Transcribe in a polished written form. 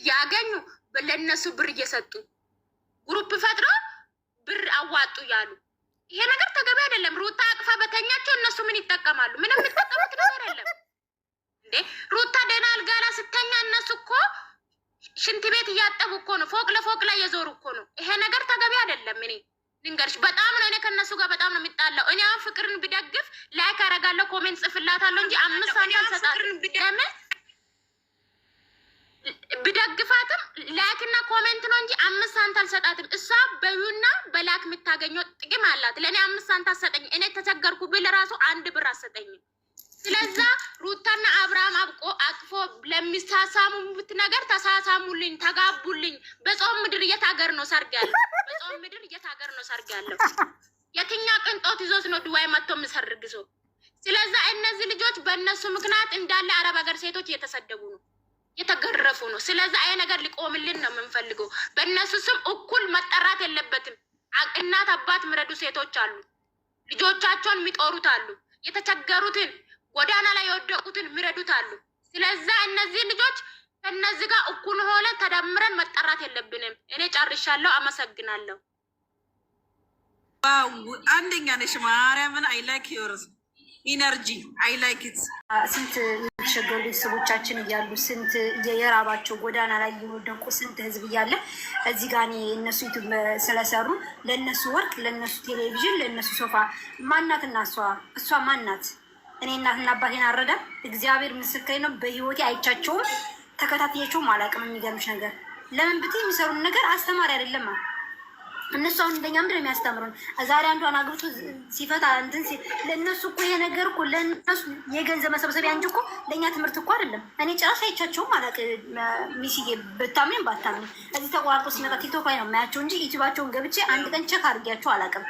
ያገኙ ለእነሱ ብር እየሰጡ group ፈጥሮ ብር አዋጡ ያሉ፣ ይሄ ነገር ተገቢ አይደለም። ሩታ አቅፋ በተኛቸው እነሱ ምን ይጠቀማሉ? ምንም የሚጠቀሙት ነገር የለም እንዴ። ሩታ ደህና አልጋ ላይ ስተኛ እነሱ እኮ ሽንት ቤት እያጠቡ እኮ ነው። ፎቅ ለፎቅ ላይ የዞሩ እኮ ነው። ይሄ ነገር ተገቢ አይደለም። እኔ ልንገርሽ፣ በጣም ነው እኔ ከእነሱ ጋር በጣም ነው የሚጣላው። እኔ አሁን ፍቅርን ብደግፍ like አረጋለሁ፣ comment ጽፍላታለሁ እንጂ 5 ሳንቲም አልሰጣትም። ለምን ብደግፋትም like እና comment ነው እንጂ 5 ሳንቲም አልሰጣትም። እሷ በ view ና በ like የምታገኘው ጥቅም አላት። ለእኔ 5 ሳንቲም አትሰጠኝ። እኔ ተቸገርኩ ብል ራሱ 1 ብር አትሰጠኝም። ስለዛ ሩታና አብርሃም አብቆ አቅፎ ለሚሳሳሙት ነገር ተሳሳሙልኝ፣ ተጋቡልኝ። በጾም ምድር የት ሀገር ነው ሰርግ ያለው? በጾም ምድር የት ሀገር ነው ሰርግ ያለው? የትኛው ቅንጦት ይዞት ነው ዱባይ መጥቶ የሚሰርግ ሰው? ስለዛ እነዚህ ልጆች በእነሱ ምክንያት እንዳለ አረብ ሀገር ሴቶች እየተሰደቡ ነው፣ የተገረፉ ነው። ስለዛ ይሄ ነገር ሊቆምልን ነው የምንፈልገው። በእነሱ ስም እኩል መጠራት የለበትም። እናት አባት የሚረዱ ሴቶች አሉ፣ ልጆቻቸውን የሚጦሩት አሉ፣ የተቸገሩትን ጎዳና ላይ የወደቁትን የሚረዱት አሉ። ስለዛ እነዚህ ልጆች ከእነዚህ ጋር እኩል ሆነ ተደምረን መጠራት የለብንም። እኔ ጨርሻለሁ። አመሰግናለሁ። Wow፣ አንደኛ ነሽ። ማርያምን፣ I like your energy፣ I like it። ስንት የተቸገሩ ቤተሰቦቻችን እያሉ፣ ስንት የራባቸው ጎዳና ላይ የወደቁ ስንት ህዝብ እያለ እዚህ ጋር እኔ እነሱ YouTube ስለሰሩ ለእነሱ ወርቅ፣ ለእነሱ ቴሌቪዥን፣ ለእነሱ ሶፋ ማናት? እና እሷ ማናት? እኔ እናትና አባቴን አረዳ፣ እግዚአብሔር ምስክሬ ነው። በህይወቴ አይቻቸውም ተከታትያቸውም አላውቅም። የሚገርምሽ ነገር ለምን ብትይ የሚሰሩን ነገር አስተማሪ አይደለም። እነሱ አሁን እንደኛ ምንድን ነው የሚያስተምሩን? ዛሬ አንዷን አግብቶ ሲፈታ እንትን ለእነሱ እኮ ይሄ ነገር እኮ ለእነሱ የገንዘብ መሰብሰቢያ እንጂ እኮ ለእኛ ትምህርት እኮ አይደለም። እኔ ጭራሽ አይቻቸውም አላውቅም። ሚስዬ፣ ብታምንም ባታምንም እዚህ ተቆራርጦ ሲመጣ ቲክቶክ ላይ ነው የማያቸው እንጂ ዩቲዩባቸውን ገብቼ አንድ ቀን check አድርጌያቸው አላውቅም።